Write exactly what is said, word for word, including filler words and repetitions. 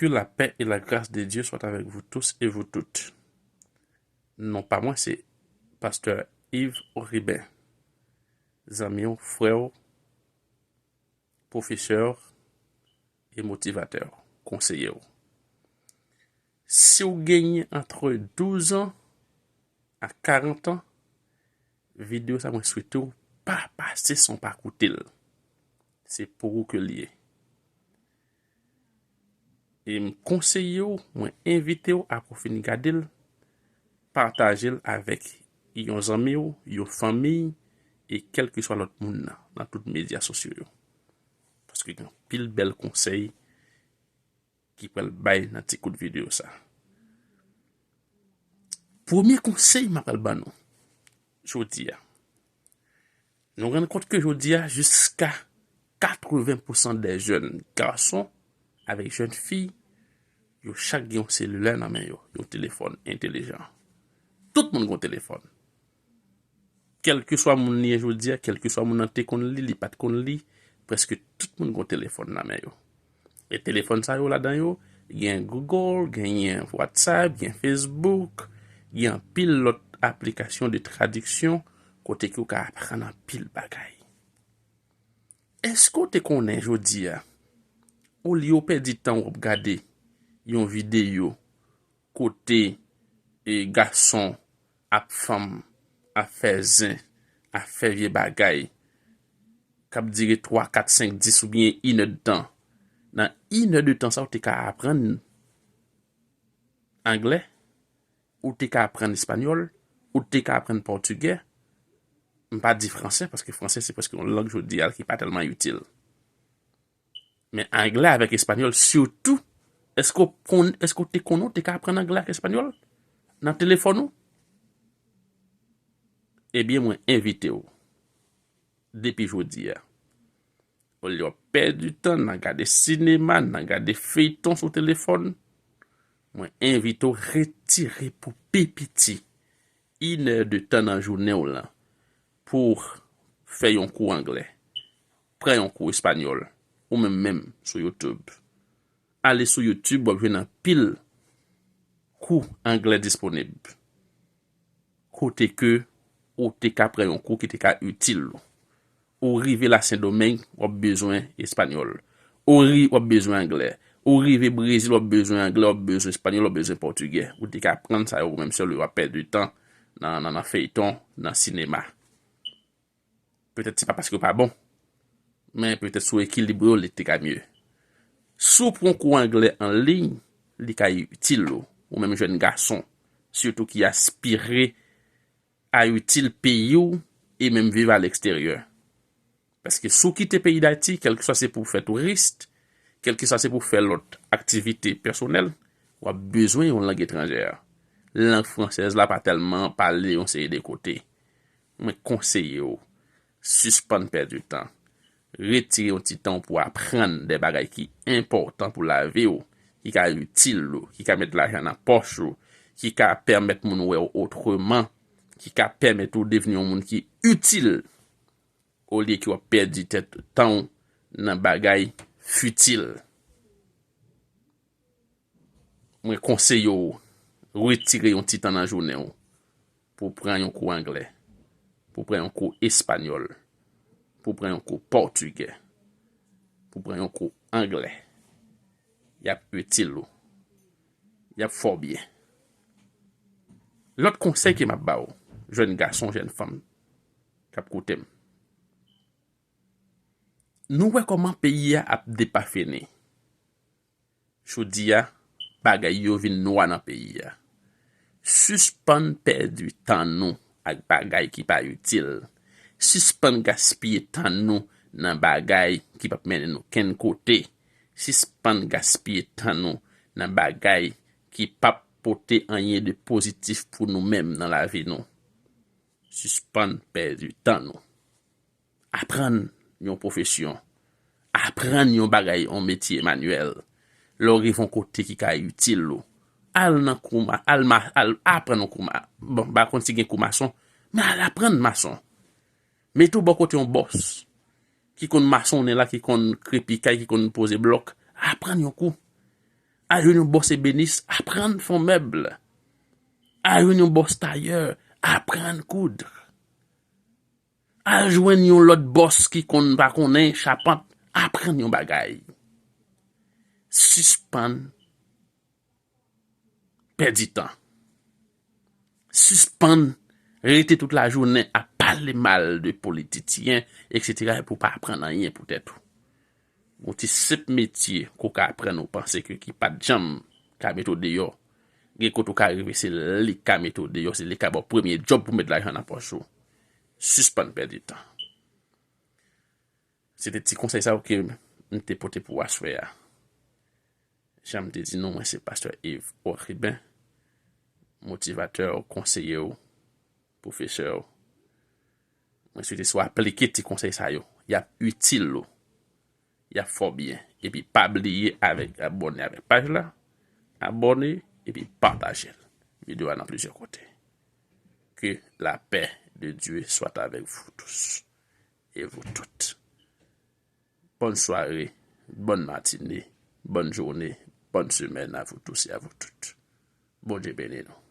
Que la paix et la grâce de Dieu soient avec vous tous et vous toutes. Non pa mwen, se pastè Yves Oribin, zanmi w, frè w, pwofesè w e motivatè w, konseye w. Si w genyen antre douz an a karant an, videyo sa mwen swete w pa pase san w pa koute l. Se pou ou ke l ye. E m konseye w, mwen envite w apre w fin gade l, pataje l avèk yon zanmi w, yon fanmi, e kèlkeswa lòt moun nan, nan tout medya sosyo yo. Paske gen anpil bèl konsèy ki pral bay nan ti kout videyo sa. Premye konsèy m ap pral ban nou jodi a. Nou rann kont ke jodi a, jiska katreven pousan dè jèn gason avèk jèn fi, yo chak gen yon selilè nan men yo, yon telefòn entelijan. Tout moun gen yon telefòn. Kèlkeswa moun li ye jodi a, kèlkeswa moun nan te konn li, li pa t konn li, prèske tout moun gen yon telefòn nan men yo. E telefòn sa yo ladan yo, gen Google, genyen WhatsApp, gen Facebook, gen anpil lòt aplikasyon de tradiksyon kote ke w ka aprann anpil bagay. Èske w te konnen jodi a, olye w pèdi tan w ap gade yon videyo kote e gason ap fanm, ap fè zen, ap fè vye bagay, k ap dire twa, kat, senk, dis oubyen inèdtan. Nan inèdtan sa, ou te ka aprann anglè, ou te ka aprann espanyòl, ou te ka aprann pòtigè. M pa di fransè, paske fransè se prèske yon lang jodi a ki pa tèlman itil. Men anglè avèk espanyòl sitou, èske w konn, èske w te konnen w te ka aprann anglè ak espanyòl nan telefòn ou? Ebyen, mwen envite w depi jodi a. Olye w ap pèdi tan nan gade sinema, nan gade feyton sou telefòn, mwen envite w retire pou pi piti inè de tan nan jounen w lan pou w fè yon kou anglè, pran yon kou espanyòl, ou menm menm sou YouTube. Ale sou YouTube, w ap jwenn anpil kou anglè disponib. Kote ke ou te ka pran yon kou ki te ka itil ou. Ou rive Lasendomeng, w ap bezwen espanyòl. Ou ri, w ap bezwen anglè. Ou rive Brezil, w ap bezwen anglè, w ap bezwen espanyòl, w ap bezwen pòtigè. Ou te ka aprann sa yo ou menm sèl, w ap pèdi tan nan, nan, nan feyton, nan sinema. Petèt se pa paske yo pa bon, men petèt si w ekilibre yo, li te ka mye. Si w pran kou anglè an liy, li ka itil ou, ou menm jèn gason, sitou ki aspire a itil peyi w e menm viv aleksteryè. Paske si w kite peyi Dayiti, kèlkeswa se pou w fè touris, kèlkeswa se pou w fè lòt aktivite pèsonèl, w ap bezwen yon lang etranjè. Lang fransèz la pa tèlman pale yon seri de kote. Mwen konseye w, sispann pèdi tan. Retire yon ti tan w pou w aprann de bagay ki enpòtan pou lavi w, ki ka itil ou, ki ka met lajan nan pòch ou, ki ka pèmèt moun wè w otreman, ki ka pèmèt ou devni yon moun ki itil, olye ke w ap pèdi tèt tan w nan bagay fitil. Mwen konseye w retire yon ti tan nan jounen w pou w pran yon kou anglè, pou w pran yon kou espanyòl, pou w pran yon kou pòtigè, pou w pran yon kou anglè. Y ap itil ou. Y ap fè w byen. Lòt konsèy ke m ap ba w, jèn gason, jèn fanm k ap koute m. Nou wè kòman peyi a ap depafene. Jodi a, bagay yo vin nwa nan peyi a. Sispann pèdi tan nou ak bagay ki pa itil. Sispann gaspiye tan nou nan bagay ki p ap mennen nou kenn kote. Sispann gaspiye tan nou nan bagay ki p ap pote anyen de pozitif pou nou menm nan lavi nou. Sispann pèdi tan nou. Aprann yon pwofesyon. Aprann yon bagay, yon metye manyèl. Lè w rive yon kote ki ka itil ou, al nan kou ma-, al ma-, al aprann yon kou ma-, bon, m pa konn si gen kou mason, men al aprann mason. Mete w bò kote yon bòs ki konn masonnen la, ki konn krepi kay, ki konn poze blòk. Aprann yon kou. Al jwenn yon bòs ebenis, aprann fè yon mèb. Al jwenn yon bòs tayè, aprann koud. Al jwenn yon lòt bòs ki konn pa konnen chapant, aprann yon bagay. Sispann pèdi tan. Sispann rete tout lajounen ap pale mal de politityen, etsetera, epi w pa aprann anyen pou tèt ou. Yon ti senp metye ke w ka aprann ou panse ke ki pa t janm ka mete w deyò. Gen kote w ka rive, se li k ka mete w deyò, se li k ka ba w premye djòb pou met lajan nan pòch ou. Sispann pèdi tan. Se te ti konsèy sa yo ke m te pote pou aswè a. Jan m te di nou, mwen se pastè Yves Ocribin, motivatè w, konseye w, pwofesè w. Mwen swete si w aplike ti konsèy sa yo, y ap itil ou, y ap fè w byen. Epi pa bliye avèk abòne avèk paj la, abòne epi pataje l. Videyo a nan plizyè kote. Que la paix de Dieu soit avec vous tous et vous toutes. Bonne soirée, bonne matinée, bonne journée, bonne semaine à vous tous et à vous toutes. Bondye beni nou.